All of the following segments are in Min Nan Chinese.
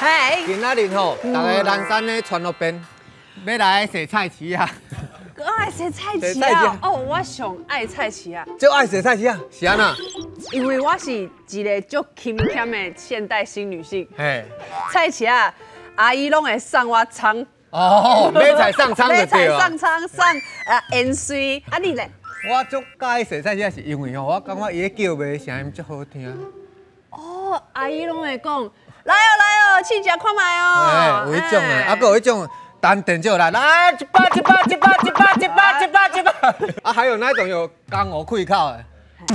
嘿，今仔日吼，逐家南山的传乐边，欲来踅菜市仔！閣愛踅菜市仔！哦，我上愛菜市仔！足愛踅菜市仔，是按怎？因為我是一个足勤儉的現代新女性。嘿，菜市仔阿姨攏會送我蔥。哦，買菜送蔥就對啊。買菜送蔥送芫荽，啊你咧？我足佮意踅菜市仔，是因為吼，我感覺伊咧叫賣聲音足好聽。哦，阿姨攏會講，來哦來哦，試食看覓哦。嘿，有彼種的，啊，閣有彼種單電就來，來一百一百一百一百一百一百一百。啊，還有那種有江湖開口的，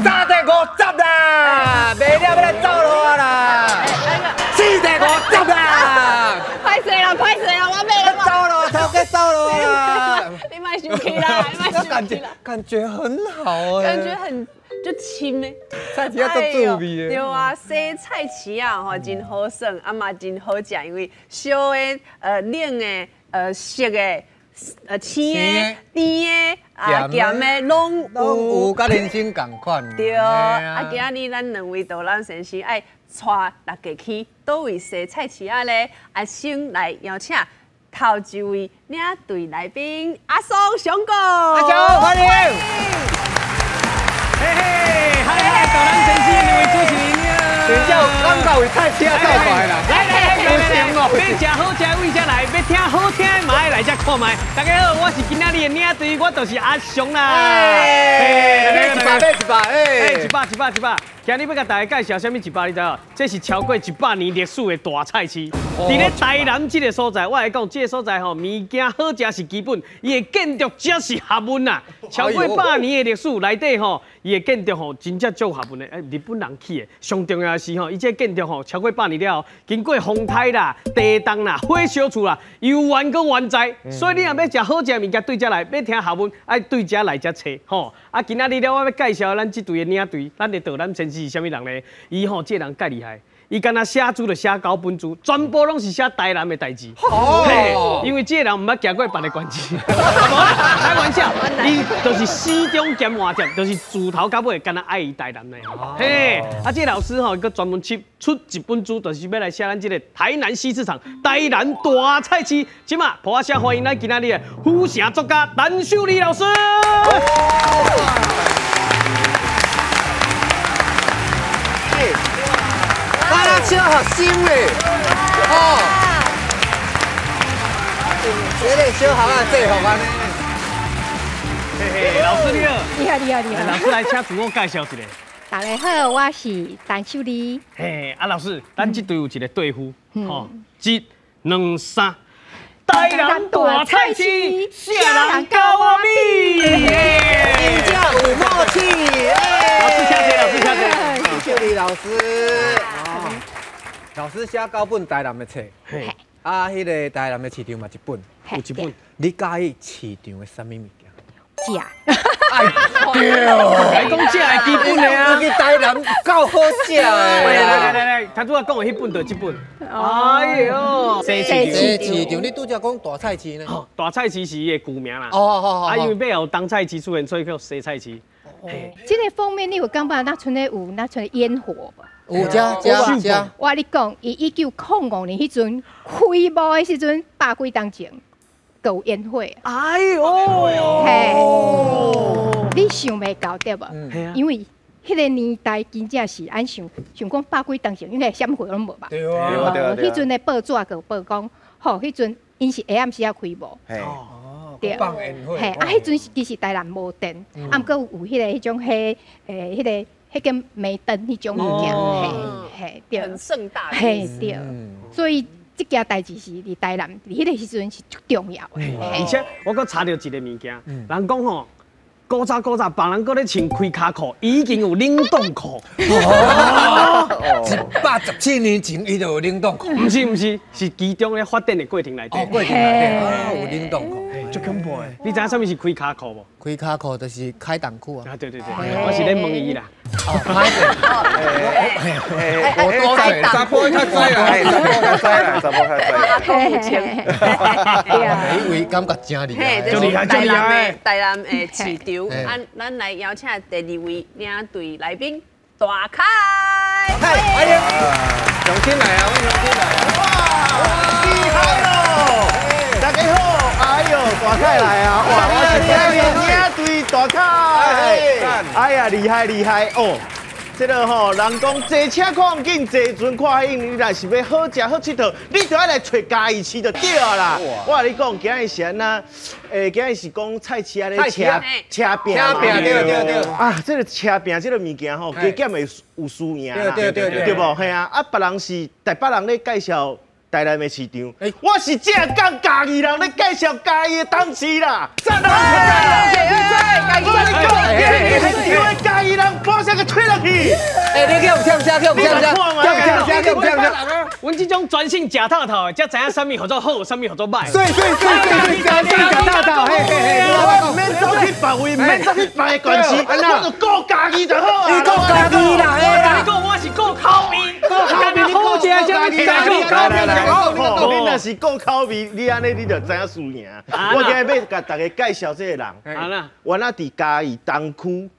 三塊五十啦，賣了欲來走路啦。4塊50啦。歹勢啦，歹勢啦，我賣了。走路，頭家走路啦。你莫生氣啦，你莫生氣啦。感覺很好哎。感覺很足親的。菜市仔足滋味的。對啊，踅菜市仔吼真好耍，啊嘛真好食，因為燒的、冷的、熟的、青的、甜的、啊鹹的攏有，有佮人生仝款。對，啊今仔日咱兩位導覽先生愛帶大家去佗位踅菜市仔咧？啊，先來邀請頭一位領隊來賓阿松熊哥。阿雄歡迎。嘿嘿，嗨嗨，導覽先生兩位主持人。真正有感覺為菜市仔走過來啦。來來來來來，欲食好食為遮來，欲聽好聽的嘛愛來遮看覓。大家好，我是今仔日的領隊，我就是阿雄啦。哎，買一百，買一百，哎，一百一百一百。今日欲共大家介紹啥物一百，你知無？這是超過100年歷史的大菜市。佇咧台南這个所在，我來講，這个所在吼，物件好食是基本，伊的建築才是學問啊。超過百年的歷史內底吼，伊的建築吼真正足有學問的。哎，日本人起的，上重要的是吼，伊這个建築吼超過百年了後，經過風颱啦、地動啦、火燒厝啦，猶原閣原在。所以你若欲食好食的物件，對遮來；欲聽學問，愛對遮來遮揣吼。啊，今仔日咧，我欲介紹咱這隊的領隊，咱的導覽先生是啥物人咧？伊吼這个人蓋厲害。伊干焦寫書就寫九本書，全部攏是寫台南的代誌。哦，因為這個人毋捌行過別个縣市，開玩笑，伊就是死忠兼活貼，就是自頭到尾干焦愛伊台南的。嘿，啊，這個老師吼，閣專門出出一本書，就是欲來寫咱這个台南西市場、台南大菜市。這馬破仔聲歡迎咱今仔日的府城作家陳秀麗老師。小學生咧，哦，這个小學仔制服按呢。嘿嘿，老師你好。你好，你好，你好。老師來請自我介紹一下。大家好，我是陳秀麗。嘿，啊老師，咱這隊有一个對付，吼，一、兩、三，台南大菜市，啥人佮我比？真正有默契。老師請坐，老師請坐。秀麗老師。老師寫九本台南的冊，啊，彼个台南的市場嘛一本，有一本。你佮意市場的啥物物件？食。哎，對，來講食的基本的啊。去台南夠好食的。來來來來，頭拄仔講的彼本就這本。哎喲，西市場，你拄才講大菜市呢？大菜市是伊的舊名啦。哦哦哦。啊，因為尾後有東菜市出現，所以叫西菜市。這个封面你有感覺若賰咧有若賰煙火無？有遮遮遮。我共你講，伊1905年彼陣開幕的時陣，百幾冬前，閣有煙火。哎喲，嘿，你想袂到對無？因為彼个年代真正是按想想講百幾冬前，應該啥物貨攏無吧？對啊，對啊。彼陣的報紙閣有報講，吼，彼陣𪜶是下暗時仔開幕。對，嘿，啊，彼陣其實台南無電，啊，毋過有彼个彼種彼彼个。彼個煤燈彼種物件，嘿，嘿，對，很盛大，嘿，對，所以這件代誌是佇台南，佇彼个時陣是足重要的。而且我閣查著一个物件，人講吼，古早古早，別人閣咧穿開跤褲，伊已經有冷凍庫。117年前，伊就有冷凍庫。毋是毋是，是其中咧發展的過程內底。哦，過程內底啊，有冷凍庫。足恐怖的，你知影啥物是開跤褲無？開跤褲就是開襠褲啊。啊，對對對，我是咧問伊啦。哦，歹勢，我多嘴，查埔較知啦，查埔較知啦，查埔較知。對啊，彼位感覺真厲害，這是台南的台南的市場。啊，咱來邀請第二位領隊來賓大凯。欢迎，重新来啊，我重新来啊！哇，厉害喽！大家好，哎呦，大凯来啊！哇，我是今日领队大凯。哎呀，厉害厉害哦！这个吼，人讲坐车看景，坐船看海，你若是欲好食好𨑨迌，你就爱来揣嘉义市就对啦。我共你讲，今日是按怎？今日是讲菜市仔咧车车饼，车饼对对对。啊，这个车饼这个物件吼，加减会有输赢啦，对对对，对无？嘿啊，啊，别人是台北人咧介绍台南的市场，我是正港嘉义人咧介绍嘉义的东市啦。赞赞赞！我跟你讲，因为嘉义人半声个吹落去。哎，你叫呛声，叫呛声，叫呛声，叫呛声。阮这种专心食透透的，才知影啥物号做好，啥物号做䆀。对对对对，专心食透透，嘿嘿嘿。我毋免走去别位，毋免走去别个县市，我就顾家己就好啊。你顾家己啦，我共你讲，我是顾口味，顾口味好食，才顾口味。你若是顾口味，你按呢你就知影输赢。我今日欲共大家介绍这个人，原来伫嘉义东区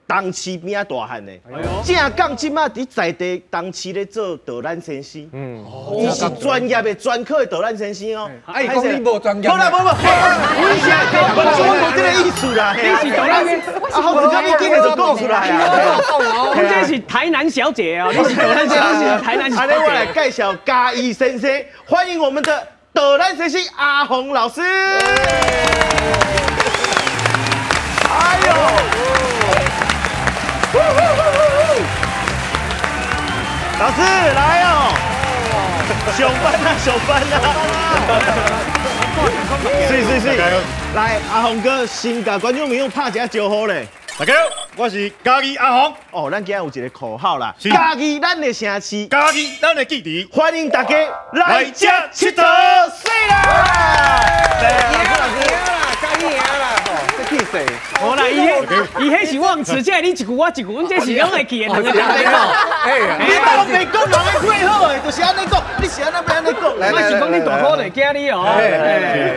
东市边仔大汉的，正港这马伫在地东市咧做导览先生，伊是专业的专科的导览先生哦。啊，伊讲你无专业。好啦，无无，我是我无这个意思啦。你是导览，啊，好，你今日就讲出来啊。我这是台南小姐哦，你是导览先生，台南小姐。我来介绍嘉义先生，欢迎我们的导览先生阿宏老师。哎呦！老师来哦，上班啊，上班啊！是是是，来阿宏哥先共观众朋友拍一下招呼咧。大家好，我是嘉义阿宏。哦，咱今日有一个口号啦，嘉义咱的城市，嘉义咱的基地，欢迎大家来这𨑨迌，水啦！来，老师，嘉义赢啦！这气势。无啦，伊彼是忘词，这你一句我一句，阮这是拢会记的，两个人咧讲。哎，你拢袂讲，人咧配好的，就是按呢讲。你是按怎欲按呢讲？我是讲你大可就惊你哦。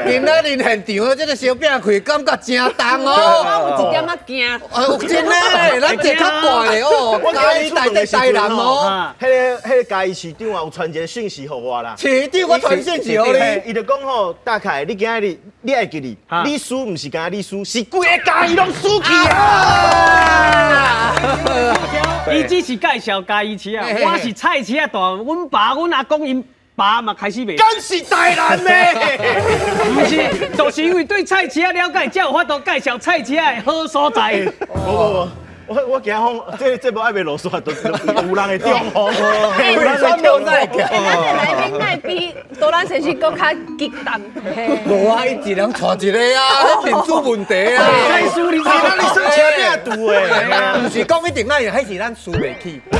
今仔日现场这个烧饼开，感觉真重哦。我有一点仔惊。哎，有真的，咱坐较大的哦。嘉义台在台南哦。彼个嘉义市长啊，有传一个讯息予我啦。市长我传讯息予你。伊就讲吼，大凯，你今日你爱记哩，你输毋是干焦你输，是规个嘉义拢输去啊！伊只是介绍嘉义市啊，我是菜市仔大，阮爸、阮阿公𪜶爸嘛开始卖。敢是台南的？毋是，就是因为对菜市仔了解，才有法度介绍菜市仔的好所在。无无无。我惊讲，这部爱袂落雪，就有人会中风。有人会中风。咱的来宾爱比导览先生阁较激动。无啊，伊一人带一个啊，面子问题啊。再输你，是咱你算车饼拄的。毋是讲一定爱，彼是咱输袂起。无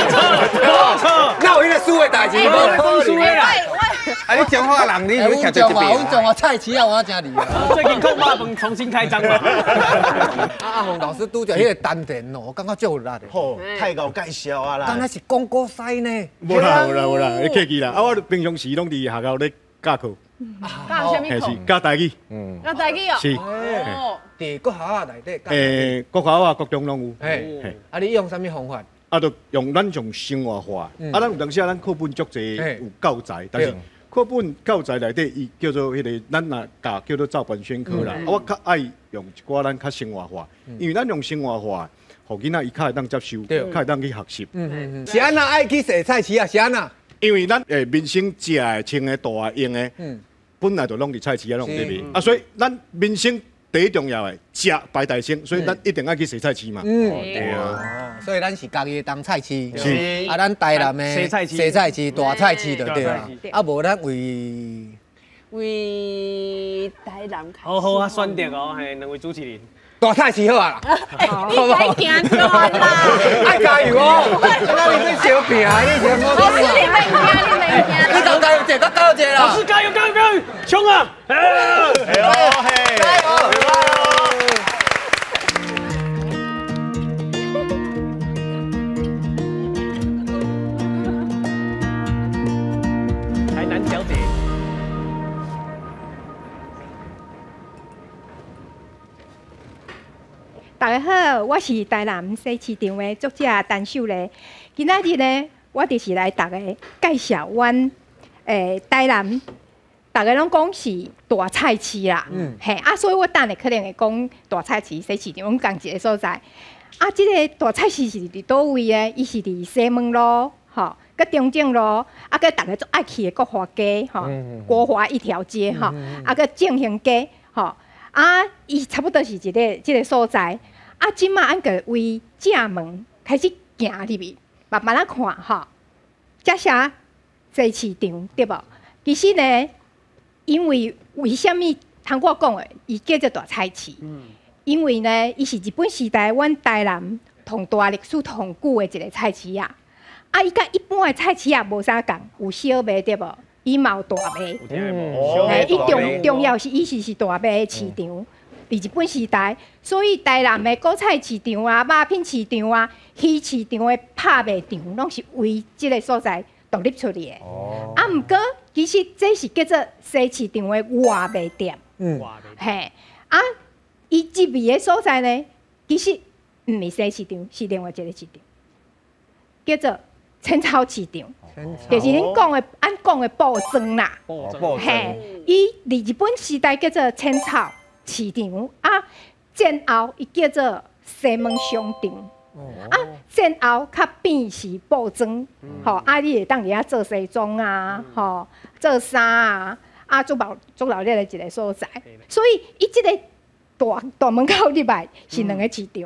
错，无错。哪有彼个输的代志？无输的啦。啊，你彰化人，你阮彰化，阮彰化菜市仔我真厉害。最近空肉饭重新开张嘛。阿宏老师拄著彼个丹田哦，我感觉足有力的。吼，太𠢕介绍啊啦。敢若是讲古师呢？无啦无啦无啦，你客气啦。啊，我平常时拢伫学校咧教课。教啥物课？是教台语。教台语哦。是。哦。伫国校内底。国校啊，国中拢有。嘿。啊，你用啥物方法？啊，就用咱用生活化。啊，咱有当时啊，咱课本足济有教材，但是课本教材内底，伊叫做彼个，咱若教叫做照本宣科啦。啊，我较爱用一寡咱较生活化，因为咱用生活化，予囡仔伊较会当接受，较会当去学习。是按怎爱去踅菜市啊？是按怎？因为咱民生食的、穿的、住的、用的，本来就拢伫菜市仔拢伫卖。啊，所以咱民生第一重要的食排大先，所以咱一定爱去踅菜市嘛。对啊。所以咱是家己的东菜市，是啊，咱台南的小菜市、小菜市、大菜市就对啦。啊，无咱为为台南开始。好好啊，选择哦，嘿，两位主持人。大菜市好啊！你该行出啦！爱加油哦！那你这烧饼，你是老师你免惊，你免惊。你加油者，加油者啦！老师加油加油加油，冲啊！哎呦嘿！加油！台南小姐。大家好，我是台南西市場的作者陳秀麗。今仔日呢，我就是來逐家介紹阮台南，逐家攏講是大菜市啦，嘿啊，所以我等下可能會講大菜市、西市場，攏仝一个所在。啊，這个大菜市是佇佗位呢？伊是佇西門路，吼，佮中正路，啊，佮逐家足愛去的國華街，吼，國華一條街，吼，啊，佮正興街，吼。啊，伊差不多是一个這个所在。啊，這馬按個為正門開始行入去，慢慢仔看吼，這寫西市場對無？其實呢，因為為啥物通我講的，伊叫做大菜市？因為呢，伊是日本時代阮台南上大歷史上久的一个菜市仔。啊，伊佮一般的菜市仔無啥仝，有小賣對無？伊嘛有大賣。伊重重要是伊是大賣的市場。佇日本時代，所以台南的果菜市場啊、肉品市場啊、魚市場的拍賣場，攏是為這个所在獨立出來的。啊，毋過其實這是叫做西市場的外賣店。嘿，啊，伊入去的所在呢，其實毋是西市場，是另外一个市場，叫做淺草市場。就是恁講的，按講的布莊啦。嘿，伊佇日本時代叫做淺草市場，啊，戰後伊叫做西門商場。啊，戰後較變是布莊，吼，啊，你會當佇遐做西裝啊，吼，做衫啊，啊，足熱足熱鬧的一个所在。所以伊這个大大門口入來是兩個市場。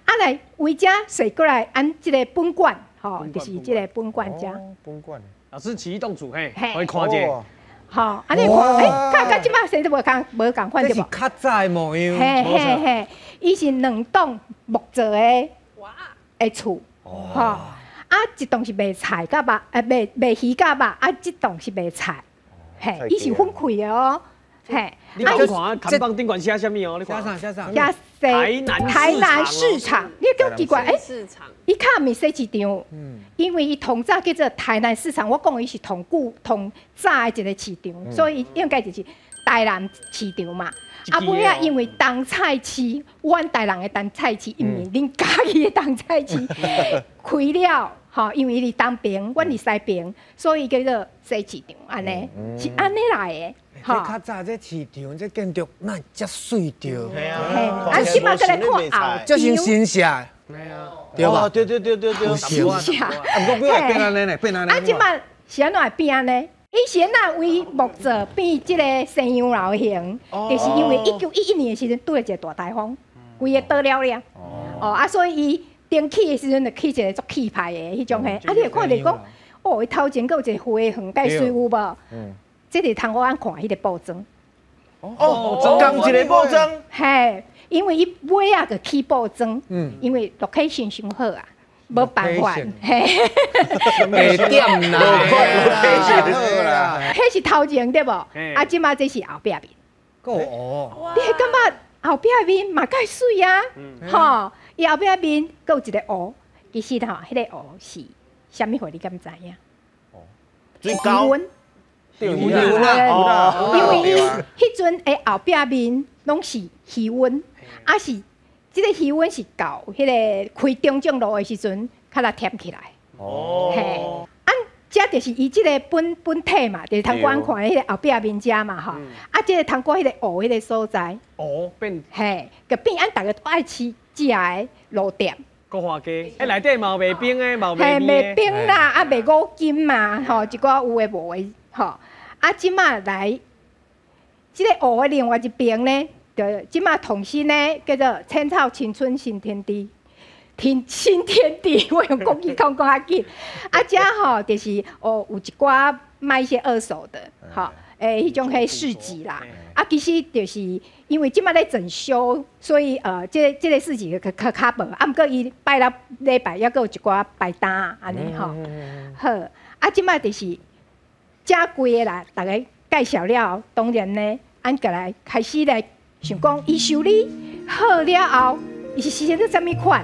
啊，來為遮踅過來，按這个本館，吼，就是這个本館遮。本館。老師起一棟厝嘿，可以看者。吼，啊你看，欸，佮佮這擺生都無仝無仝款對無？這是較早的模樣。嘿嘿嘿，伊是兩棟木做的的厝，吼，啊，一棟是賣菜佮肉，賣賣魚佮肉，啊，這棟是賣菜，嘿，伊是分開的哦，嘿。你看看，看板頂懸寫啥物哦？你看。寫啥？寫啥？寫台南市場，你覺奇怪？欸，伊較毋是西市場，因為伊同早叫做台南市場，我講伊是同舊同早的一個市場，所以應該就是台南市場嘛。啊，尾仔因為東菜市，阮台南的東菜市，毋是恁嘉義的東菜市開了，吼，因為伊佇東邊，阮佇西邊，所以叫做西市場，按呢是按呢來的。這較早這市場這建築哪會遮媠著？嘿啊，啊，這馬閣來看後，這像新社，對吧？對對對對對，新社。啊，毋過尾會變按呢呢，變按呢。啊，這馬是按怎會變按呢？以前啊，為木造變這个西洋樓型，就是因為1911年的時陣拄著一个大颱風，規个倒了了。哦，啊，所以伊頂起的時陣就起一个足氣派的彼種嘿。啊，你會看著講，哦，伊頭前閣有一个花園蓋媠有無？這是通我按看彼个布莊。哦，仝一个布莊。嘿，因為伊尾仔就起布莊，因為 location 傷好啊，無辦法。嘿，地點啦，location 好啦。彼是頭前對無？啊，這馬這是後壁面。哦。你會感覺後壁面嘛蓋媠啊？吼，伊後壁面閣有一個湖，其實吼，彼个湖是啥物貨？你敢知影？水溝。魚塭因為伊彼陣的後壁面攏是魚塭，啊是這个魚塭是到彼个開中正路的時陣，較來填起來。哦，嘿，啊，這就是伊這个本本體嘛，就是通過看彼个後壁面遮嘛，吼。啊，這个通過彼个湖彼个所在。湖變。嘿，就變按逐家都愛吃食的路店。國華街，欸，內底嘛有賣冰的，嘛有賣嘿，賣冰啦，啊賣五金嘛，吼，一寡有的無的。吼，啊，這馬來，這个湖的另外一邊呢，就這馬統新呢，叫做淺草青春新天地，天新天地，我用國語講講較緊。啊，遮吼就是哦，有一寡賣一些二手的，吼，欸，彼種彼市集啦。啊，其實就是因為這馬咧整修，所以這个市集較較較無。啊，毋過伊拜六禮拜猶閣有一寡擺攤按呢吼。好，啊，這馬就是。遮規个啦，逐家介紹了後，當然呢，按過來開始來想講，伊修理好了後，伊是生做啥物款？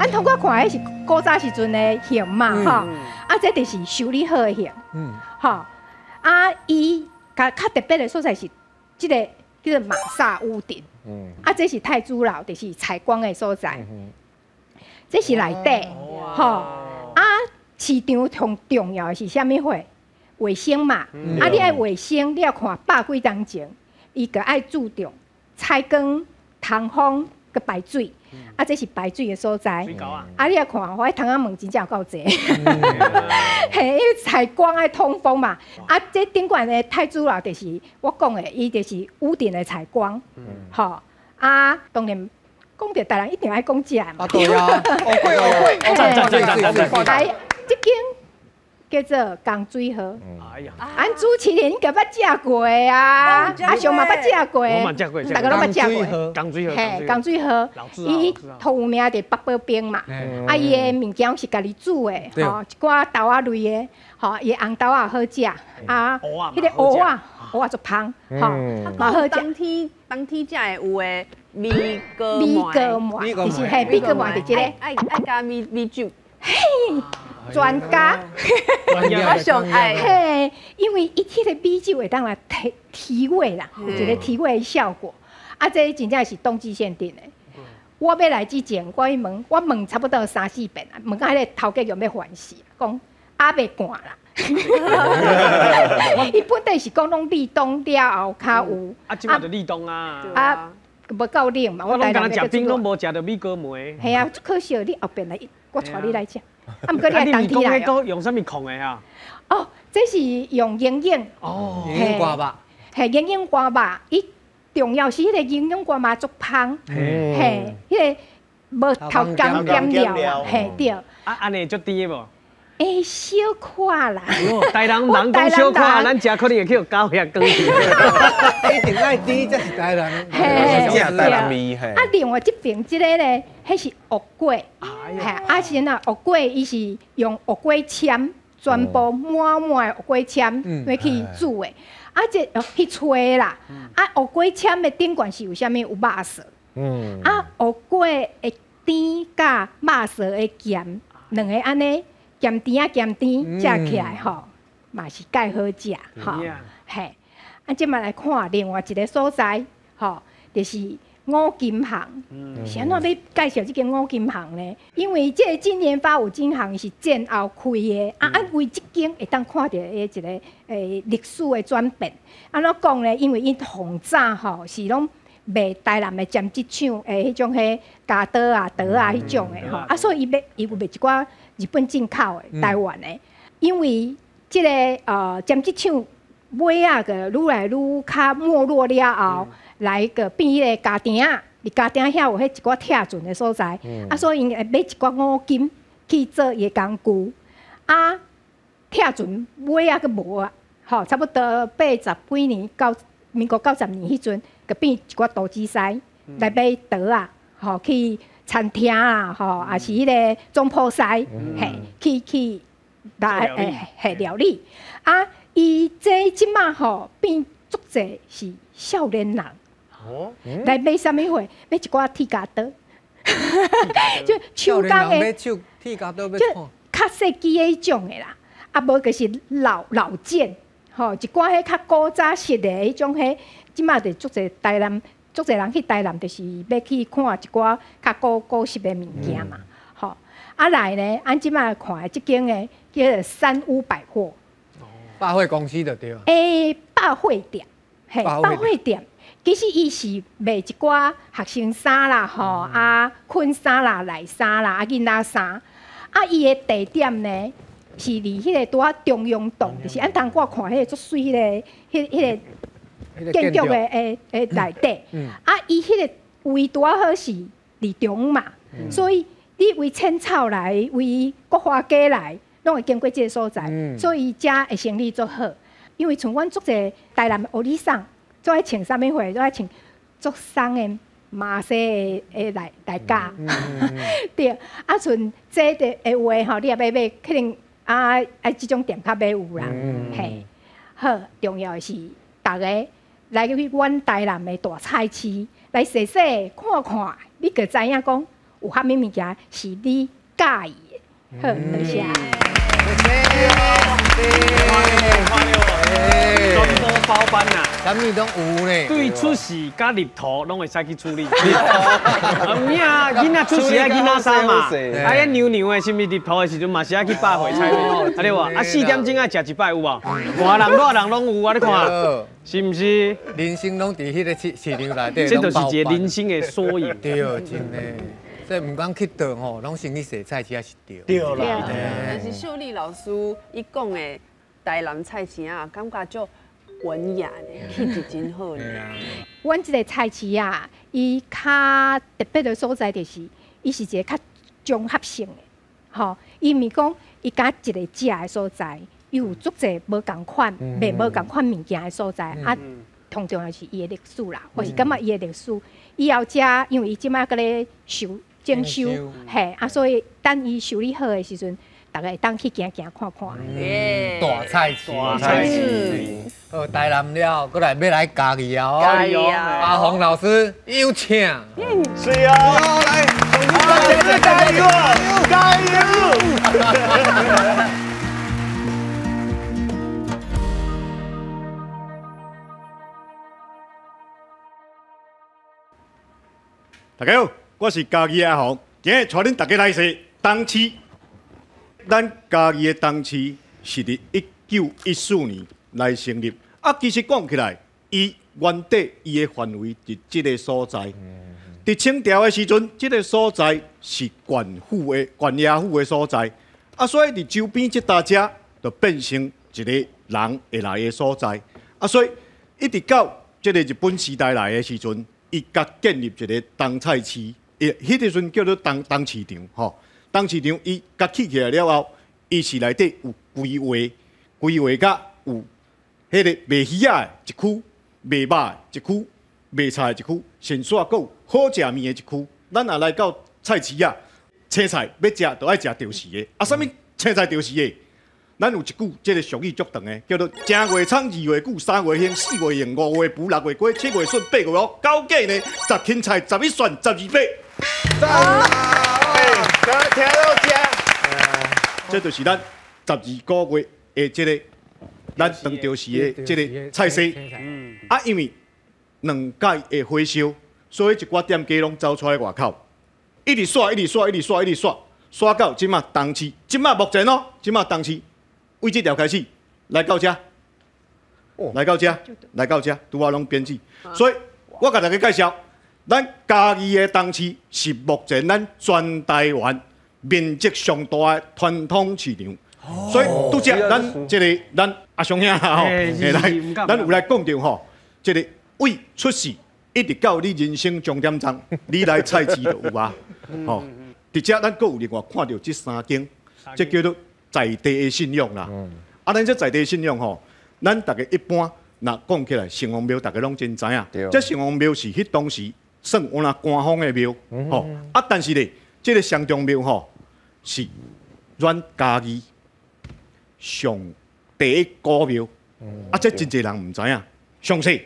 按通過看，彼是古早時陣的型嘛，吼，啊，這就是修理好的型，吼，啊，伊較較特別的所在是，這个叫做马萨屋顶。啊，這是太子樓，就是採光的所在。這是內底，吼啊，市場上重要的是啥物貨？衛生嘛。啊，你愛衛生，你要看百幾冬前，伊就愛注重採光、通風、佮排水。啊，這是排水的所在。啊，你也看，我彼窗仔門真正有夠濟。嘿，因為採光愛通風嘛。啊，這頂懸的太子樓就是我講的，伊就是屋頂的採光。吼，啊，當然講著台南一定愛講食的嘛。啊，對啊，芋粿芋粿，讚讚讚讚讚。來，這間叫做江水河。哎呀，俺主持人應該捌食過啊，阿雄嘛捌食過，我嘛食過，大家攏捌食過。江水河，嘿，江水河，伊頭有名就八寶冰嘛，啊，伊的物件是家己煮的，吼，一寡豆仔類的，吼，伊的紅豆仔好食，啊，彼個蚵仔，蚵仔足芳，吼，嘛好食。當天食的有的米糕米糕糜，就是嘿，米糕糜就這个，愛加米酒。嘿。專家，我上愛，嘿，因為伊這个米酒會當來提提味啦，有一個提味的效果。啊，這真正是冬季限定的。我欲來之前，我去問，我問差不多三四遍啊，問到彼个頭家用欲煩死，講阿未寒啦。伊本底是講攏立冬了後較有，啊，這擺就立冬啊。啊，無夠冷嘛。我攏敢若食冰，攏無食著米糕糜。嘿啊，可惜你後邊來，我帶你來食。啊，毋過你愛冬天來哦。用啥物控的啊？哦，這是用營養。哦，營養瓜肉。嘿，營養瓜肉，伊重要是彼個營養瓜肉足芳，嘿，彼个無頭甘鹹料，嘿對。啊，按呢足甜的無？欸，小可啦。台南人講小可，咱食可能會去高血壓。一定愛甜才是台南。嘿，台南味嘿。啊，另外這邊這个咧，彼是芋粿。嘿，啊是哪芋粿，伊是用芋粿籤，全部滿滿的芋粿籤，來去煮的。啊，這去炊啦。啊，芋粿籤的頂懸是有啥物？有肉臊。啊，芋粿的甜佮肉臊的鹹，兩个按呢。鹹甜啊鹹甜，食起來吼，嘛是蓋好食吼。嘿，啊，這擺來看另外一个所在，吼，就是五金行。是按怎欲介紹這間五金行呢？因為這个金聯發五金行是戰後開的，啊，為這間會當看著一個歷史的轉變。按怎講呢？因為𪜶從早吼是攏賣台南的針織廠的彼種彼鉸刀啊、刀啊彼種的吼，啊，所以伊欲伊有賣一寡日本進口的、台灣的，因為這个針織廠尾仔個愈來愈較沒落了後，來個變彼个家庭仔，佇家庭遐有彼一寡拆船的所在，啊，所以𪜶會買一寡五金去做伊的工具，啊，拆船尾仔閣無啊，吼，差不多80幾年到民國90年彼陣，就變一寡投資師來買刀仔，吼去餐廳啊，吼，也是彼个總鋪師，嘿，去來嘿料理。啊，伊這這擺吼變足濟是少年人，來買啥物貨？買一寡鐵鉸刀，就手工的，鐵鉸刀，就較細支的彼種的啦。啊，無就是老老件，吼，一寡彼較古早式的彼種彼，這擺就足濟台南。足濟人去台南，就是欲去看一寡較古古式的物件嘛，吼。啊來呢，按這擺看的這間的叫做三屋百貨，百貨公司就對。欸，百貨店，嘿，百貨店，其實伊是賣一寡學生衫啦，吼，啊，困衫啦、內衫啦、啊，囡仔衫。啊，伊的地點呢，是佇彼个拄仔中央洞，就是按當我看彼个足媠彼个、彼个。建築的內底，啊，伊彼个位拄仔好是佇中嘛，所以你為淺草來，為國華街來，攏會經過這个所在，所以遮的生意足好。因為像阮足濟台南的歐里桑，足愛穿啥物貨，足愛穿足鬆的麻紗的來加，對。啊，像這的話吼，你若欲買，可能啊啊這種店較買有啦，嘿。好，重要的是逐个來去阮台南的大菜市來踅踅看看，你就知影講有啥物物件是你佮意的。好，多謝。專无包办啦，啥物拢有呢。对出世佮入土拢会使去处理。有影啊，囡仔出世爱囡仔衫嘛，啊，遐娘娘的，是毋是入土的时阵嘛是爱去百货采买，啊对无？啊4点钟爱食一摆有无？寒人热人拢有啊，你看，是毋是？人生拢伫彼个市场内底，这就是一个人生的缩影。对，真的。所以毋管去佗吼，拢先去踅菜市仔是对。对啦。但是秀丽老师伊讲的台南菜市啊，感觉足文雅呢，气质真好呢。阮这个菜市啊，伊较特别的所在就是，伊是一个较综合性的，吼。伊毋是讲伊敢一个食的所在，伊有足济无仝款、卖无仝款物件的所在啊。同重要是伊的历史啦，我是感觉伊的历史，以后遮因为伊这摆阁咧修。整修，嘿啊，所以等伊修理好的时阵，大家会当去行行看看。大菜市，大菜市。好，台南了，阁来欲来嘉义啊！嘉义啊！阿宏老师有请。是啊，来，加油，加油！大家好。我是嘉义阿宏，今日带恁大家来踅东市。咱嘉义的东市是伫1914年来成立。啊，其实讲起来，伊原底伊的范围伫这个所在。伫清朝的时阵，这个所在是县府的县衙府的所在。啊，所以伫周边这搭遮就变成一个人会来的所在。啊，所以一直到这个日本时代来的时阵，伊佮建立一个东菜市。伊彼个时阵叫做东市场，吼，东市场伊佮起起来了后，伊是内底有规划，规划甲有彼个卖鱼仔的一区，卖肉的一区，卖菜的一区，甚至阁有好食面的一区。咱若来到菜市仔，青菜欲食就爱食著时的，啊，啥物青菜著时的？咱有一句这个俗语足长的，叫做正月仓，二月久，三月兴，四月用，五月补，六月瓜，七月笋，八月五，九月呢，10芹菜，11蒜，12白。赞啦！听到这，这就是咱12个月的这个咱当著时的这个菜市。啊，因为两届的火烧，所以一寡店家拢走出来外口，一直刷，一直刷，一直刷，一直刷，刷到这马东市，这马目前哦，这马东市。为这条开始来到这，来到这，来到这，拄仔拢编制。所以我共大家介绍，咱嘉义的东市是目前咱全台湾面积上大的传统市场。所以拄则咱这个咱阿雄兄吼，来，咱有来讲到吼，这个为出世一直到你人生终点站，你来菜市就有啊。吼，伫遮咱阁有另外看到这三间，这叫做在地的信仰啦，啊，咱这在地的信仰吼，咱大家一般若讲起来，城隍庙大家拢真知影。这城隍庙是彼当时算有那官方的庙，吼。啊，但是咧，这个双重庙吼是咱嘉义上第一古庙，啊，这真济人毋知影。详细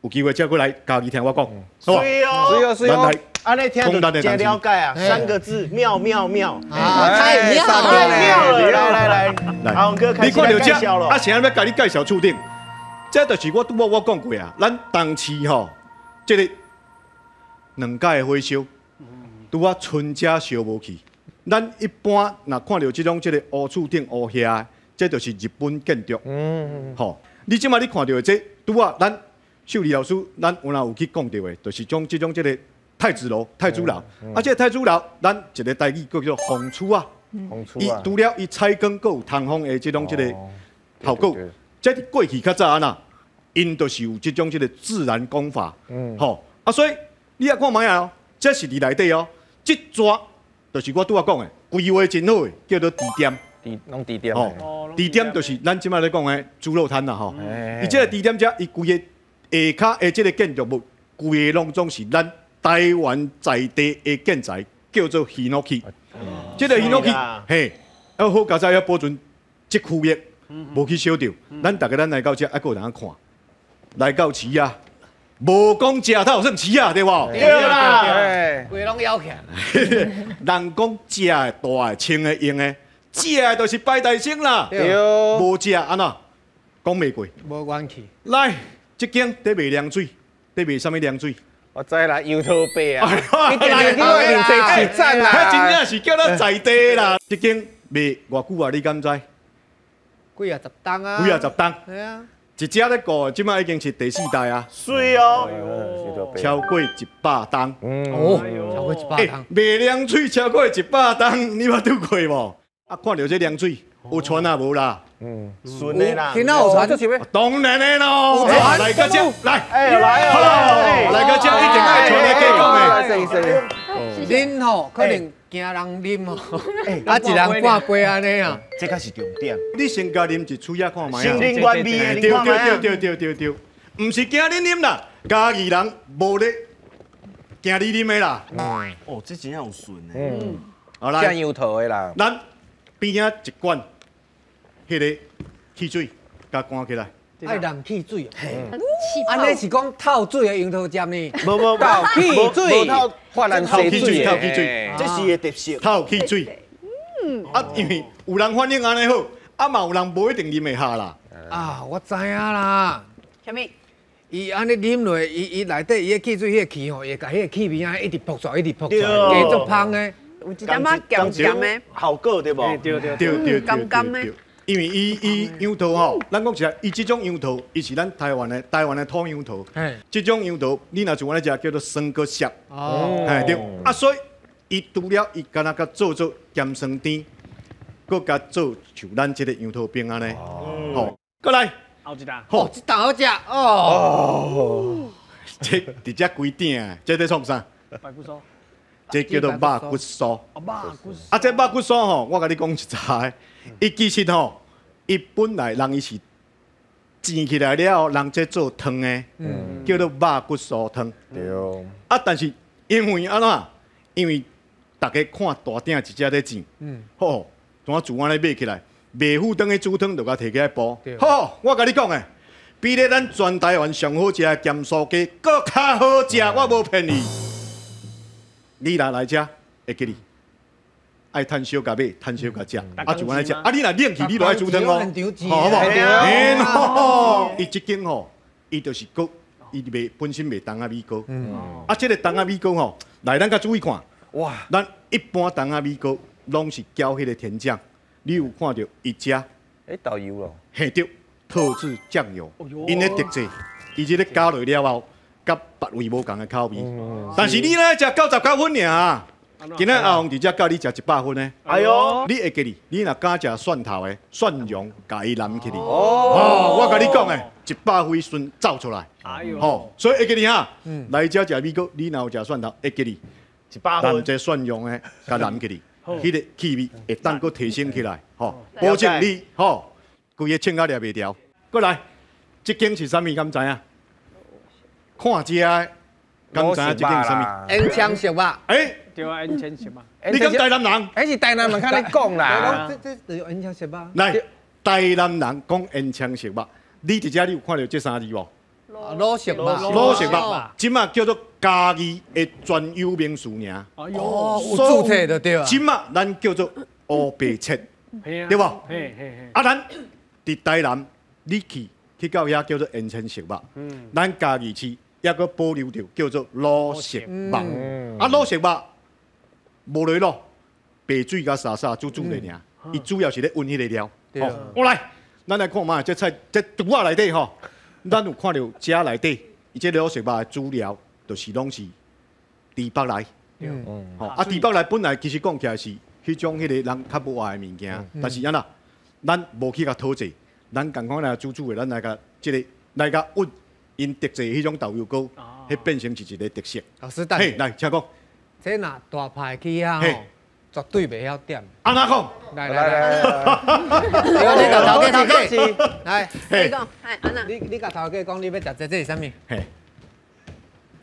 有机会再过来嘉义听我讲，是哦，是哦，按呢听就真了解啊，3个字妙妙妙，太妙了！来来来，阿宏哥开始来介绍了。啊，现在欲共你介绍厝顶，这就是我拄仔我讲过啊，咱东市吼，这个两届的火烧，拄仔春遮烧无去。咱一般若看到这种这个乌厝顶乌遐，这就是日本建筑。吼，你这摆你看到的这拄仔咱秀丽老师，咱有哪有去讲到的，就是将这种这个。太子楼、太子楼，啊，这个太子楼，咱一个台语叫做风厝啊。伊除了伊采光，阁有通风的这种这个效果。这伫过去较早按怎，𪜶就是有这种这个自然工法。吼，啊，所以你也看觅啊，这是伫内底哦。这逝就是我拄仔讲的，规划真好的，叫做地点。拢地点。吼，地点就是咱这摆咧讲的猪肉摊啦，吼。伊这个地点遮，伊规个下跤的这个建筑物，规个拢总是咱台湾在地的建材，叫做ヒノキ。这个ヒノキ，嘿，啊好佳哉，要保存这区域，无去烧著。咱大家咱来到遮，还阁有人看，来到市啊，无讲食头算市啊，对无？对啦，规拢枵起来。人讲食的、大的、穿的、用的，食的就是拜大星啦。对。无食按怎？講袂過。無關係。來，這間咧賣涼水，咧賣啥物涼水？我知啦，楊桃白啊，你定定去我面前起讚啦，彼真正是叫咱在地啦。這間賣偌久啊？你敢知？幾啊十冬啊！幾啊十冬。係啊。一隻咧顧，這擺已經是第四代啊。媠哦，超過100冬。哦，超過100冬。賣涼水超過100冬，你捌拄過無？啊，看著這涼水有傳啊無啦？嗯，順的啦。今仔有傳？當然的咯。來個這，來，來，來個這一定愛傳來加講的。恁吼可能驚人啉吼，啊一人半杯按呢啊。這才是重點。你先共啉一喙仔看覓啊。先啉原味的，對對對對對對，毋是驚恁啉啦，嘉義人無咧驚你啉的啦。哦，這真正有順的。嗯。好來。醬油桃的啦。咱邊仔一罐，彼个汽水，共關起來。愛淋汽水，按呢是講透水的楊桃汁呢？無無透汽水，透汽水，透汽水，這是伊的特色。透汽水。啊，因為有人反應按呢好，啊嘛有人無一定啉會下啦。啊，我知影啦。啥物？伊按呢啉落，伊伊內底伊的汽水彼個氣吼，會共彼個氣味按呢一直撲出來，一直撲出來，加足芳的。有一點仔鹹鹹的。效果對無？對對對對甘甘的。因為伊楊桃吼，咱講實在，伊這種楊桃，伊是咱台灣的土楊桃。這種楊桃，你若像阮咧食叫做酸果澀。哦。嘿對。啊，所以伊除了伊敢若共做做鹹酸甜，閣共做像咱這個楊桃冰按呢。吼，閣來。後一啖。好，這啖好食哦。這直接規鼎，這咧創啥？排骨酥。這叫做肉骨酥。肉骨酥。啊，這肉骨酥吼，我共你講實在，伊其實吼。伊本來人伊是煎起來了後，人這做湯的，叫做肉骨酥湯。對。啊，但是因為按怎？因為大家看大鼎一隻咧煎，好，怎啊自按呢買起來，袂赴湯去煮湯，就共提起來煲。好，我共你講的，比咧咱全台灣上好食的鹹酥雞，閣較好食，我無騙你。你若來遮，會記得。愛趁燒共買，趁燒共食，啊就按呢食。啊你若冷去，你就愛煮湯哦，好無？伊這間吼，伊就是閣，伊賣本身賣冬仔米糕。啊，這個冬仔米糕吼，來咱較注意看。哇！咱一般冬仔米糕攏是攪彼個甜醬，你有看著伊遮？欸，豆油咯。嘿對，特製醬油，𪜶的特製，伊這個加落了後，佮別位無仝的口味。但是你咧食99分爾。今仔阿紅佇遮教你食100分呢。哎喲，你會記得，你若敢食蒜頭的蒜蓉，共伊淋起去。哦，我共你講的，100分順走出來。哎喲，吼，所以會記得哈，來遮食米糕，你若有食蒜頭，會記得100分，淋這蒜蓉的，共淋起去，彼個氣味會當閣提升起來。吼，保證你吼，規个穿甲掠袂牢。閣來，這間是啥物？敢知影？看這个，敢知影這間是啥物？煙腸熟肉。欸。對啊，煙腸熟肉。你講台南人？彼是台南人較咧講啦。這這煙腸熟肉。來，台南人講煙腸熟肉，你佇遮你有看著這三字無？滷熟肉。滷熟肉，這馬叫做嘉義的專有名詞爾。哦，有註冊就對啊。這馬咱叫做烏白切，對無？啊，咱佇台南，你去到遐叫做煙腸熟肉。咱嘉義市猶閣保留著叫做滷熟肉。啊，滷熟肉。無落咯，白水佮沙沙煮煮咧爾，伊主要是咧溫彼個料。我來，咱來看覓，這菜這櫥仔內底吼，咱有看著遮內底，伊這滷熟肉的主料，就是攏是豬腹內。吼，啊，豬腹內本來其實講起來是彼種彼個人較無愛的物件，但是按怎，咱無去共討濟，咱仝款來煮煮的，咱來共這個來共溫，𪜶特製彼種豆油膏，彼變成是一個特色。老師，嘿，來，請講。這若大派去遐吼，絕對袂曉點。按怎講？來來來，你共頭家頭家，來，你講，按怎？你共頭家講，你欲食這這是啥物？嘿，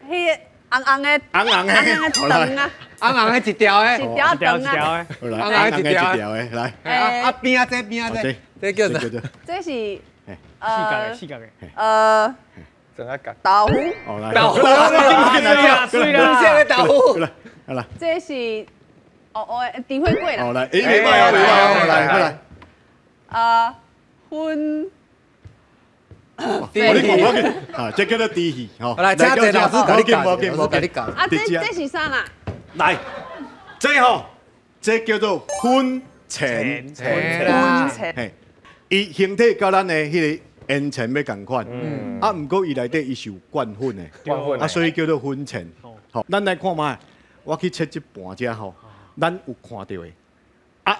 彼個紅紅的，紅紅的，紅紅的腸啊，紅紅的一條的，一條腸啊，紅紅的一條的，來，啊邊仔這邊仔這，這叫啥？這是四角的，豆腐，豆腐，水啦，色的豆腐。好啦，這是哦哦，豬血粿啦。好來，欸，袂歹哦，袂歹哦，來，過來。啊，粉你看无紧，啊，这叫做猪鱼吼。来，请郑老师共你教，老师共你教。啊，这是啥啦？来，这吼，这叫做粉尘。粉尘。嘿，伊形体佮咱的彼个烟尘欲仝款，啊，毋过伊内底伊是有灌粉的，啊，所以叫做粉尘。好，咱来看觅，我去切这盘遮吼，咱有看著的。啊，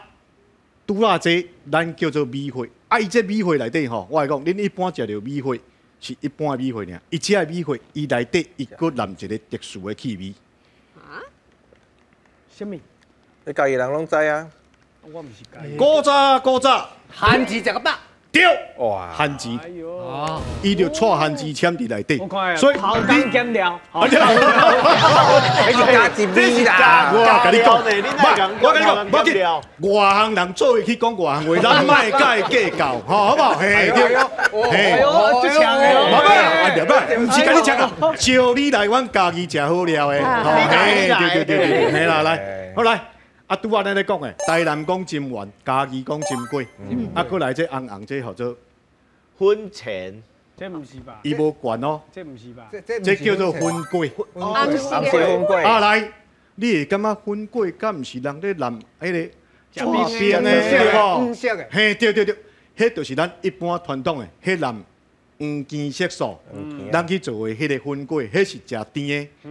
拄仔这咱叫做米血，啊，伊这米血内底吼，我来讲，恁一般食著米血是一般的米血尔，伊这个米血伊内底伊阁淋一个特殊的气味。啊？啥物？你家己人拢知啊？我毋是家己。古早古早，番薯食个饱。对，哇，番薯，伊就带番薯签伫内底，所以偷工减料。你加一米啦！我共你讲，我共你讲，无紧，外行人做伙去讲外行话，咱莫佮伊计较，吼，好无？嘿，对，嘿，足强的，无歹，无歹，毋是共你讲啊，招你来阮家己食好料的，吼，嘿，对对对对，嘿啦，来，好来。啊，拄仔咱咧讲的，台南讲金丸，嘉义讲金粿，啊，阁来这红红这号做粉尘，这毋是吧？伊无管哦，这毋是吧？这叫做粉粿，红色粉粿。啊来，你会感觉粉粿敢毋是人咧淋彼个搓冰的对无？嘿，对对对，彼就是咱一般传统的，彼淋黄金色素，咱去做的彼个粉粿，彼是诚甜的。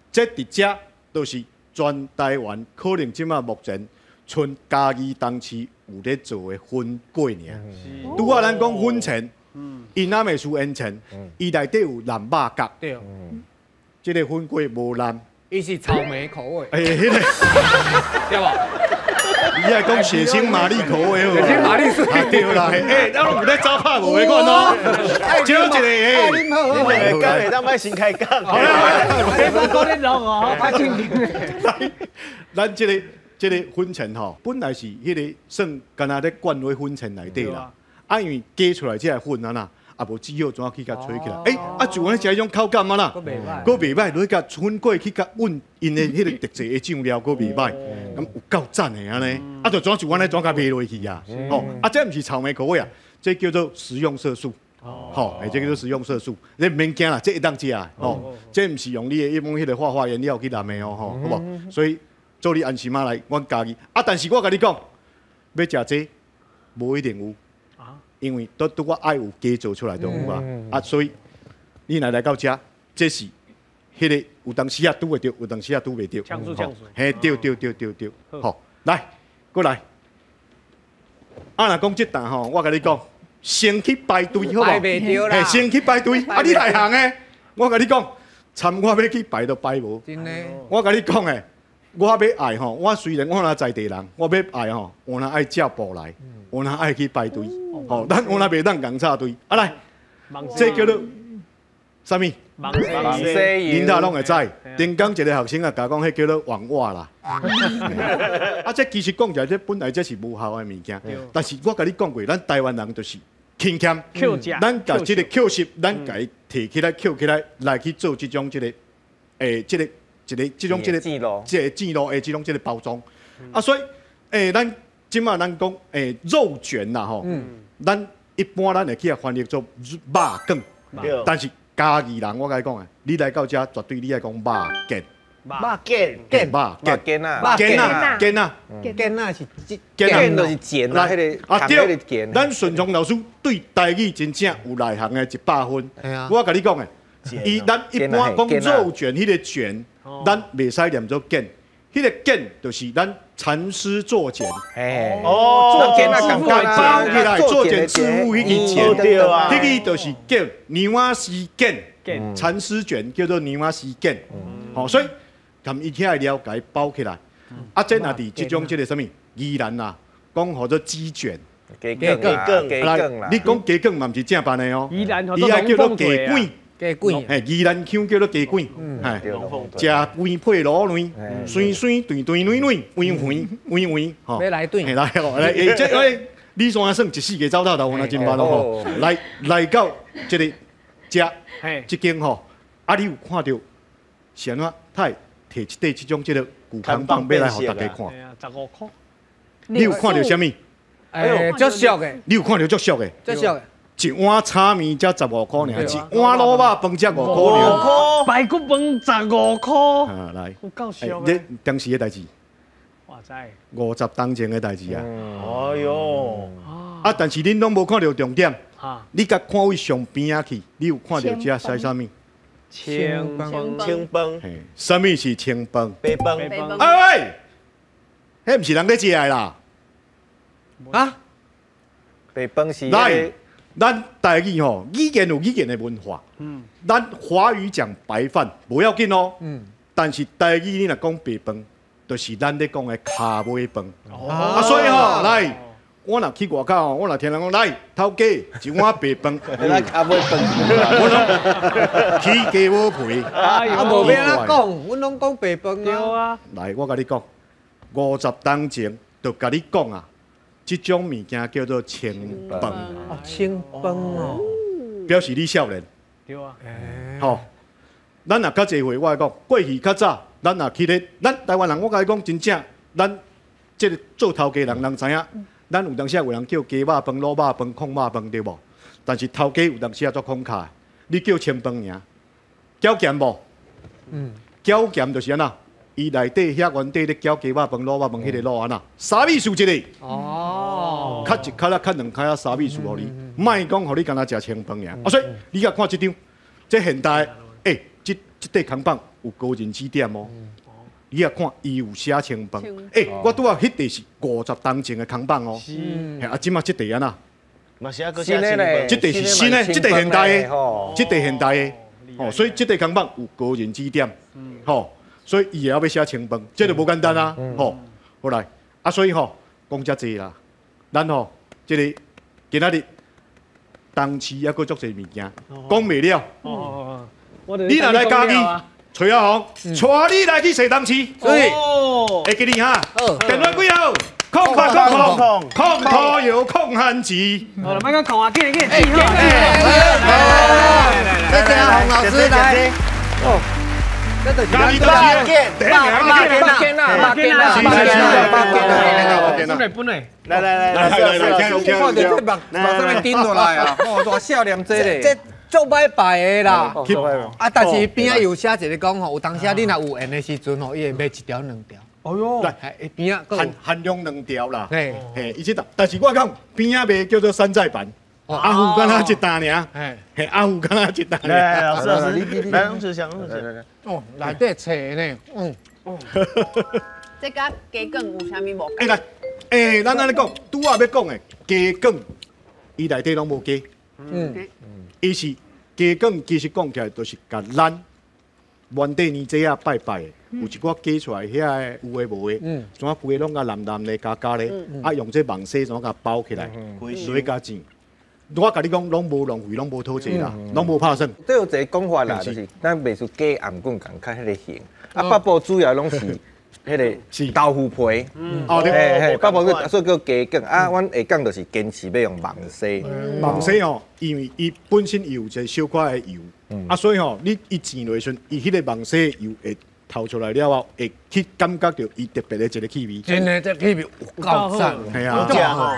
这伫遮就是。全台湾可能这马目前，賰嘉义东市有咧做的粉粿尔。拄仔咱讲粉尘，伊若袂输烟尘，伊内底有淋肉角。对。这个粉粿无淋。伊是草莓口味。欸，彼个，对无？伊爱讲血腥玛丽口味哦。血腥玛丽水。对啦，欸，咱拢有咧走拍无的款哦。少一个，欸。你两个讲会当莫先开讲。好啦，这无讲咧落哦，较正经。来，咱这个粉尘吼，本来是彼个算敢若咧灌落粉尘内底啦，啊，因为加出来这个粉啊啦。啊，无只好怎去共吹起来？欸，啊，就按呢食彼种口感啊啦，阁袂歹，落去共粉粿去共混𪜶的彼个特制的酱料，阁袂歹，咁有够赞的按呢。啊，就怎就按呢怎共卖落去啊？吼，啊，这毋是草莓口味啊，这叫做食用色素。吼，欸，这叫做食用色素，你毋免惊啦，这会当食吼，这毋是用你的一般彼个化学颜料去淋的哦，吼，好无？所以做你安心仔来，阮家己。啊，但是我共你讲，欲食这无一定有。因为都拄我爱有加做出来就有啊，啊，所以你若来到遮，这是彼个有当时啊拄会著，有当时啊拄袂著。呛住呛住。嘿，对对对对对，好，来，过来。啊，若讲这档吼，我共你讲，先去排队好无？排袂著啦。嘿，先去排队，啊，你内行的，我共你讲，参我欲去排都排无。真的。我共你讲的，我欲爱吼，我虽然我若在地人，我欲爱吼，我若爱照步来，我若爱去排队。吼，咱我若袂当共插队。啊来，这叫做啥物？恁兜拢会知。顶工一个学生啊，共讲彼叫做网碗啦。啊，这其实讲起来，这本来这是无效的物件。但是我共你讲过，咱台湾人就是勤俭，咱共这个捡拾，咱共伊提起来、捡起来，来去做这种这个，欸，这个一个这种这个这个线路的这种这个包装。啊，所以，欸，咱这马咱讲，欸，肉卷啦吼。咱一般咱会去翻译做肉卷，但是嘉义人我共你讲啊，你来到遮绝对你爱讲肉卷。肉卷，肉卷啊，卷啊，卷啊，卷啊是卷就是剪啊，彼个啊对，咱顺从老师对台语真正有内行的100分。我共你讲的，伊咱一般讲肉卷，彼个卷，咱袂使念做卷，彼个卷就是咱蚕丝做茧。哦，茧啊，包起来做茧织物彼个茧，彼个就是叫娘仔丝卷，蚕丝卷叫做娘仔丝卷。吼，所以含伊遐料共伊包起来。啊，这若伫这种这个啥物宜兰啊，讲号做鸡卷。鸡卷，鸡卷啦。你讲鸡卷嘛，毋是正办的哦。宜兰伊爱叫做鸡卷。鸡卷，嘿，宜兰腔叫做鸡卷，嘿，食肥配卤卵，酸酸甜甜软软，圆圆圆圆，吼。欲来顿。嘿，来哦，来，欸，这欸，李先生一世界走透透，我真捌咯吼。来来到这个遮，这间吼，啊，你有看著是按怎？他会提一块这种这个旧扛棒欲来予大家看。15箍。你有看著啥物？欸，足俗的。你有看著足俗的？足俗的。一碗炒麵才十五箍爾，一碗滷肉飯才五箍爾。排骨飯15箍。啊，來，有夠俗這當時的代誌。哇塞！50冬前的代誌啊。哎喲。啊，但是恁攏無看著重點。你共看位上邊仔去，你有看著這寫啥物？清飯。清飯。嘿，啥物是清飯？白飯。哎喂，彼毋是人咧食的啦。啊？白飯是。來，咱台語吼，語言有語言的文化。咱華語講白飯無要緊哦。但是台語你若講白飯，就是咱咧講的跤尾飯。啊，所以吼，來。我若去外口吼，我若聽人講來，頭家一碗白飯，來跤尾飯，我攏起雞母皮。啊，無欲按怎講，阮攏講白飯啊。來，我共你講，50冬前就共你講啊，這種物件叫做清飯。哦，清飯哦，表示你少年。對啊。吼，咱若較濟歲，我來講，過去較早，咱若去咧，咱台灣人，我共你講真正，咱這個做頭家人，人知影。咱有當時有人叫雞肉飯、滷肉飯、炕肉飯，對無？但是頭家有當時啊足慷慨，你叫清飯爾，攪鹹無？攪鹹就是按怎？伊內底遐原底咧攪雞肉飯、滷肉飯，彼個滷按怎？三味素一个。哦。較一較啊，較兩較啊，三味素予你，莫講予你干焦食清飯爾。啊，所以你共看這張，這現代，欸，這這塊扛棒有高人指點哦。你也看，伊有寫清飯。欸，我拄仔彼塊是50冬前的扛棒哦。啊，這馬這塊按怎？嘛是閣寫清飯。這塊是新的，這塊現代的，這塊現代的。哦，所以這塊扛棒有高人指點。吼，所以伊會曉欲寫清飯，這就無簡單啊。吼，好來，啊，所以吼，講遮濟啦，咱吼，這个今仔日東市猶閣足濟物件，講袂了。你若來嘉義。崔阿紅，帶你來去踅東市，會記得哈？電話幾號？080000空土油空番薯。好了，莫閣空啊，緊緊，記好。謝謝阿洪老師來。哦，這就是咱八件，八件啦，八件啦，八件啦，八件啦，本來本來，來來來來來，看著這目目上面頂落來啊，哦，大少年這咧。足歹拜的啦，啊！但是邊仔有寫一个講吼，有當時你若有緣的時陣吼，伊會賣一條兩條。哎喲，來，邊仔限限量兩條啦。嘿，嘿，伊這搭，但是我講邊仔賣叫做山寨版。阿虎敢若一擔爾，嘿，阿虎敢若一擔爾。來，老師，老師，來，龍池香，龍池香。哦，內底冊呢，嗯。這佮雞卷有啥物無仝？欸來，欸，咱按呢講，拄仔欲講的雞卷，伊內底攏無雞。嗯。伊是雞卷，其實講起來就是共咱原底年祭仔拜拜的，有一寡雞出來遐个有的無的，怎啊規个攏共藍藍的、加加咧，啊用這網紗怎共包起來，落去共煎。我共你講，攏無浪費，攏無討濟啦，攏無拍算。這有一个講法啦，就是咱袂輸雞頷頸仝較彼个型，啊北部主要攏是。彼个豆腐皮，哦對，嘿，北部所以叫雞卷啊。阮下港就是堅持欲用網紗，網紗吼，因為伊本身伊有一个小可的油，啊，所以吼，你伊煎落時陣，伊彼个網紗油會透出來了後，會去感覺著伊特別的一个氣味。真的，這氣味有夠讚。係啊，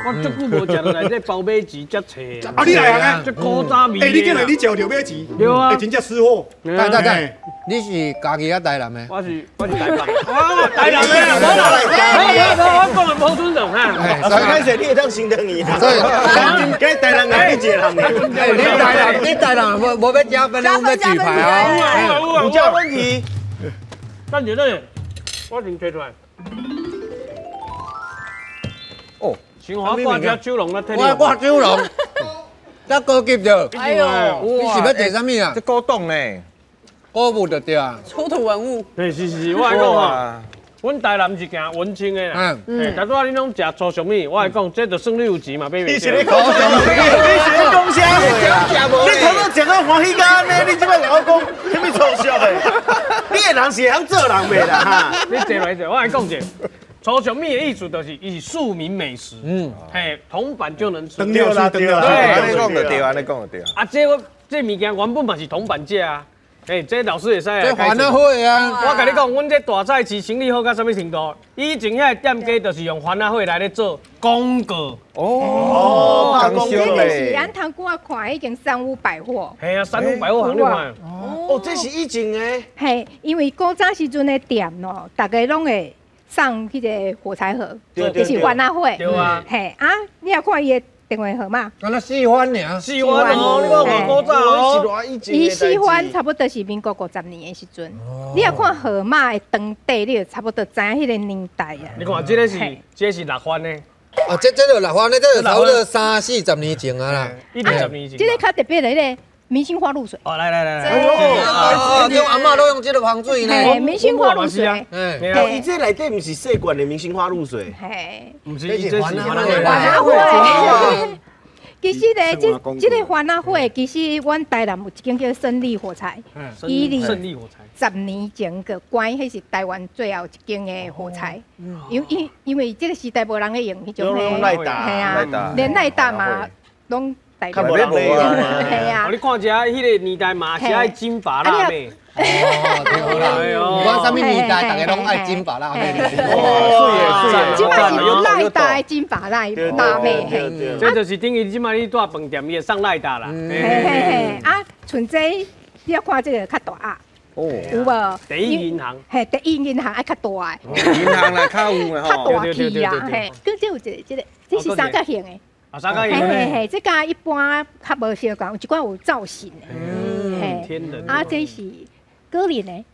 我足久無食落來，這包尾魚遮脆。啊，你來啊？這古早味。欸，你竟然你食著尾魚？對啊。欸，真正識貨。對對對，你是嘉義抑台南的？我是台北。哦，台南的。無無無，我講的無尊重哈。所以歹勢，你會當先等伊。所以，佮台南人你一个人。你台南，你台南無無欲加分，攏欲舉牌啊？有這問題。等下等下，我先提出來。哦，先我掛只手龍來睇。我掛手龍，這高級著。哎呦，你是欲提啥物啊？這古董呢？古物就對啊。出土文物。對，是是是，我來講啊，阮台南是行文青的啦。嗯。但拄仔你攏食粗俗物，我來講，這就算你有錢嘛，買袂。你是咧講啥？你是咧講啥？你頭拄食到歡喜甲按呢，你這擺共我講啥物粗俗的？你的人是會曉做人袂啦？哈！你坐來坐，我來講者，粗俗物的意思就是，伊是庶民美食。嗯。嘿，銅板就能吃。對啦對啦，對，按呢講就對，按呢講就對。啊，這我這物件原本嘛是銅板價啊。哎，这老师会使来。这番仔火啊！我共你讲，阮这大菜市生意好到啥物程度？以前遐店家就是用番仔火来咧做广告。哦，这就是咱头拄仔看彼间三五百货。嘿啊，三五百货行你看。哦，这是以前的。嘿，因为古早时阵的店哦，大家拢会送彼个火柴盒，就是番仔火。对啊。嘿啊，你也看伊的电话号码。敢若四番尔。四番哦，你看偌古早哦。伊四番差不多是民国50年的时阵。你若看号码的长短，你就差不多知影彼个年代啊。你看这个是，这是6番的。啊，这就6番的，这就差不多30、40年前啊啦。10年前。这个较特别的，彼个明星花露水。哦，来来来来。哦，这阿嬷拢用这个香水呢。明星花露水。哦，伊这内底毋是细罐的明星花露水。嘿。毋是，这是番仔火。其实咧，这个番仔火，其实阮台南有一间叫胜利火柴，伊10年前个关，彼是台湾最后一间的火柴。因为这个时代无人咧用彼种的，嘿啊，连赖打嘛拢台湾无嘿啊。你看一下，彼个年代嘛是爱金发辣妹。哦，对啦，不管啥物年代，大家拢爱金发辣妹。哦，水的这摆是赖打的金发辣妹，这就是等于这摆你住饭店，伊会送赖打啦。嘿嘿嘿，啊，像这你要看这个较大啊。哦，有无？第一银行，嘿，第一银行爱较大的。银行啦，较有的吼。较大气啊，嘿。佮这有一个，这个这是三角形的。啊，三角形。嘿嘿嘿，这佮一般较无相仝，有一寡有造型的。嗯，天人。啊，这是哥林的。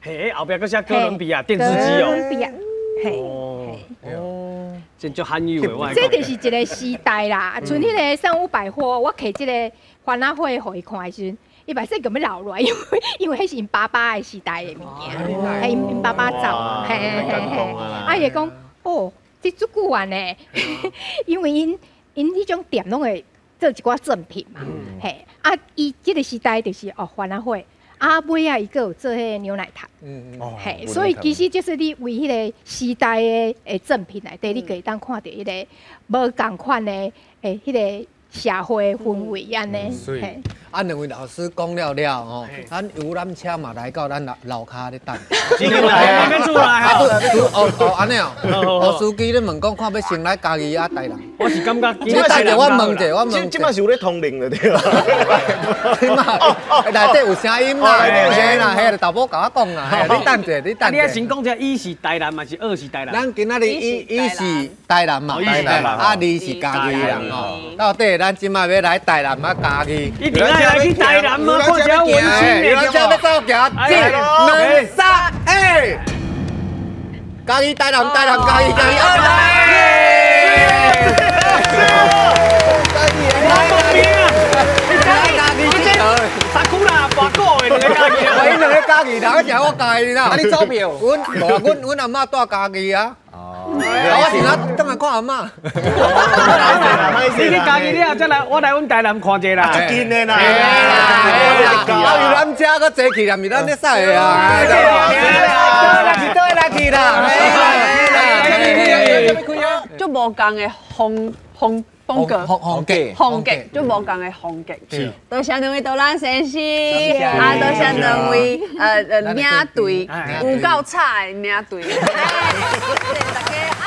嘿，后壁阁写哥伦比亚电视机哦。哥伦比亚，嘿。哦。这足罕有的，我。这就是一个时代啦。像彼个三五百货，我摕这个番仔火予伊看的时阵。伊嘛说共欲流落来，因为彼是𪜶爸爸的时代的物件，彼𪜶爸爸走，嘿嘿嘿，啊伊会讲，哦，这足久啊呢，因为𪜶彼种店拢会做一寡赠品嘛，嘿，啊伊这个时代就是哦番仔火，啊尾仔伊阁有做彼个牛奶糖，嘿，所以其实就是你为彼个时代的赠品内底，你可以当看著彼个无仝款的彼个社会氛围按呢。啊，两位老师讲了了吼，咱游览车嘛来到咱楼跤咧等。已经来，已经出来啊！哦哦，按呢哦。哦，司机咧问讲，看欲先来嘉义啊台南。我是感觉，你等者我问者，我问。这摆是有咧通灵了对吧？这摆内底有声音啦，嘿啦，嘿，豆某共我讲啦，你等者，你等者。你先讲者，一是台南嘛是二是台南？咱今仔日一是台南嘛，啊二是嘉义人吼。到底咱这摆欲来台南啊嘉义？一定爱来去台南嘛，看一下文青的。游览车欲走行，一、两、三，哎！嘉义台南，台南嘉义，嘉义来！来你这三区啦，跋股的两个嘉义。我两个嘉义人，是我嘉义啦。啊，你走票？阮阿嬷住嘉义啊。我是哪转来看阿嬷。你去嘉义了，再来我来阮台南看者啦。近的啦。啊，游览车阁坐去啦，毋是咱咧驶的啊。来去，来去啦。足无仝的风格，风格，足无仝的风格。多谢两位导览先生，啊，多谢两位领队，有够吵的领队。谢谢大家。